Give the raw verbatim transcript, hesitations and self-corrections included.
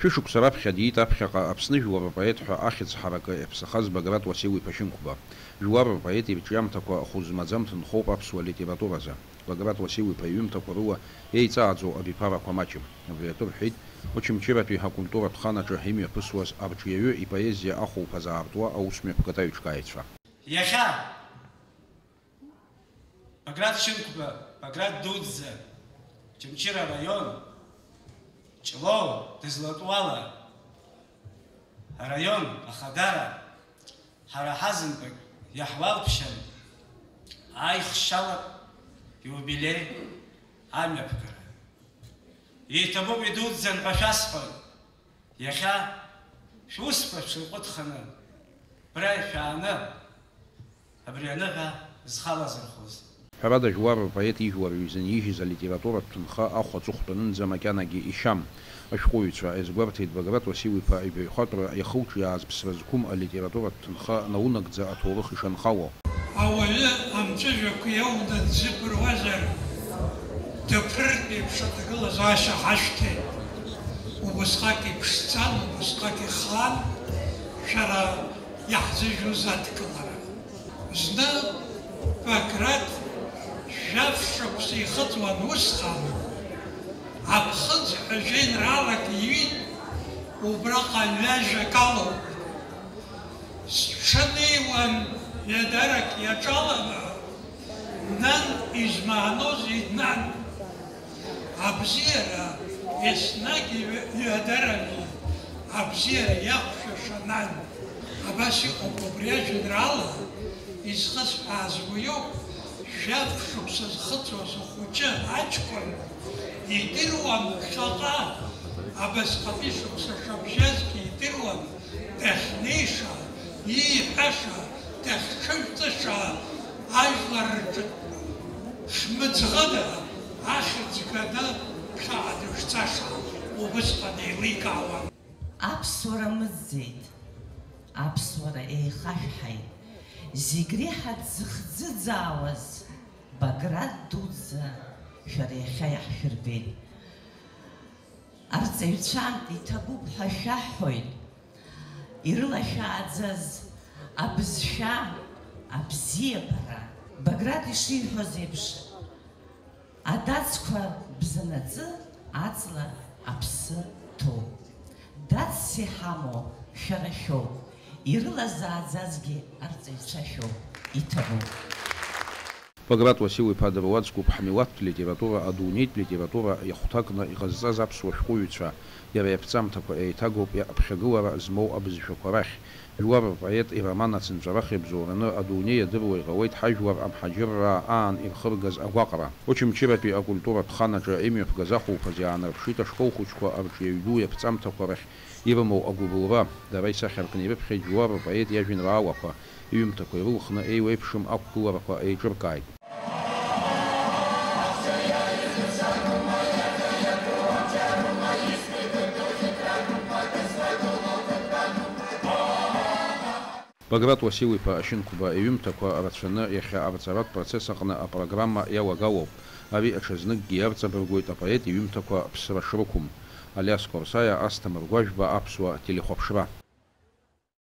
Шәышықәса раԥхьа диит аԥхьаҟа Аԥсны жәлар рпоет ҳәа ахьӡ ҳаракы иаԥсахаз Баграт Уасил-иԥа Шьынқәба. Жәлар рпоет ирҿиамҭақәа хәы змаӡам ҭынхоуп аԥсуа литературазы. Баграт Уасил-иԥа иҩымҭақәа рыла еиҵааӡоу абиԥарақәа маҷым. Убри атәы рҳәеит Очамчыратәи акультуратә ханаҿы имҩаԥысуаз арҿиаҩы ипоезиа ахәылԥаз аартуа аусмҩаԥгатә аиҿкааҩцәа. Иахьа Баграт Шьынқәба, Баграт дуӡӡа, Очамчыра араион, Ҷлоу, Дызлатәуала араион Ахадара, ҳара ҳазынтәык иаҳуалԥшьан аихшьалатә иубилеи амҩаԥгара. Иҭабуп, идуӡӡан ҳәа шәасҳәоит. Иахьа шәусқәа шәырҟәыҭханы, абра ишәааны, абри аныҳәа зхалазырхәыз. Ҳәарада, жәлар рпоет ижәлар ҩзынижьыз алитературатә ҭынха ахә аҵыхәтәанынӡа макьанагьы ишьам. Ашәҟәыҩҩцәа иазгәарҭеит Баграт Уасил-иԥа ибаҩхатәра иахылҿиааз ԥсра зқәым алитературатә ҭынха наунагӡа аҭоурых ишанхало. Ауаҩы амҵәыжәҩақәа иоуны дзыԥыруазар, дыԥрыртә еиԥш аҭагылазаашьа ҳашәҭеит. Убысҟак иԥшӡан, убысҟак ихаан шәара иаҳзыжәыз адкылара. Зны Баграт жәаф шықәса ихыҵуан усҟан, Аԥхыӡ ҳәа жәеинраалак иҩит, убраҟа ҩажәак алоуп. Сҽынеиуан ҩадарак иаҿаланы, нан, измааноузеи, нан? Абзиара еснагь ҩ-, ҩадарами, абзиара иақәшәаша, нан. Абас иҟоуп убри ажәеинраала изхысҳәааз уиоуп, жәаф шықәса зхыҵуаз ахәыҷы аҷкәын идыруан ԥхьаҟа, абасҟатәи шықәса шабжьазгьы идыруан, дахьнеиша, ииҳәаша, дахьҽыжәҵыша, ажәлар рҿы хьмыӡӷыда, ахьӡ гада ԥхьаҟа дышцаша убысҟан еиликаауан. Аԥсуара мыӡӡеит, аԥсуара еихашәҳаит. Зегь реиҳа дзыхӡыӡаауаз Баграт дуӡӡа шәара иахьа иаҳшәырбеит. Арҵаҩцәа, иҭабуп ҳәа шәаҳҳәоит ирылашәааӡаз абызшәа, абзиабара. Баграт ишиҳәоз еиԥш, адацқәа бзанаҵы аҵла аԥсы ҭоуп. Дацс иҳамоу шәара шәоуп, ирылазааӡазгьы арҵаҩцәа шәоуп, иҭабуп. Баграт Уасил-иԥа дыруаӡәкуп ҳмилаҭтә литература адунеитә литература иахәҭакны иҟазҵаз аԥсуа шәҟәыҩҩцәа, иара иаԥҵамҭақәа еиҭагоуп иаԥхьагылара змоу абызшәақәа рахь. Жәлар рпоет ироман ацынҵәарах иабзоураны адунеи иадыруа иҟалеит ҳажәлар амҳаџьырраа аан ирхыргаз агәаҟра. Очамчыратәи акультуратә ханаҿы имҩаԥгаз ахәылԥаз иаанарԥшит ашкол хәыҷқәа арҿиаҩ ду иаԥҵамҭақәа рахь ирымоу агәыбылра. Дара исахьаркны ирыԥхьеит жәлар рпоет иажәеинраалақәа, иҩымҭақәа ирылхны еиуеиԥшым ақәгыларақәа еиҿыркааит. Баграт Уасил-иԥа Шьынқәба иҩымҭақәа рацәаны иахьа арҵаратә процесс аҟны апрограмма иалагалоуп. Ари аҽазныкгьы иарҵабыргуеит апоет иҩымҭақәа ԥсра шрықәым. Алиас Қорсаиа, Асҭамыр Гәажәба, аԥсуа телехәаԥшра.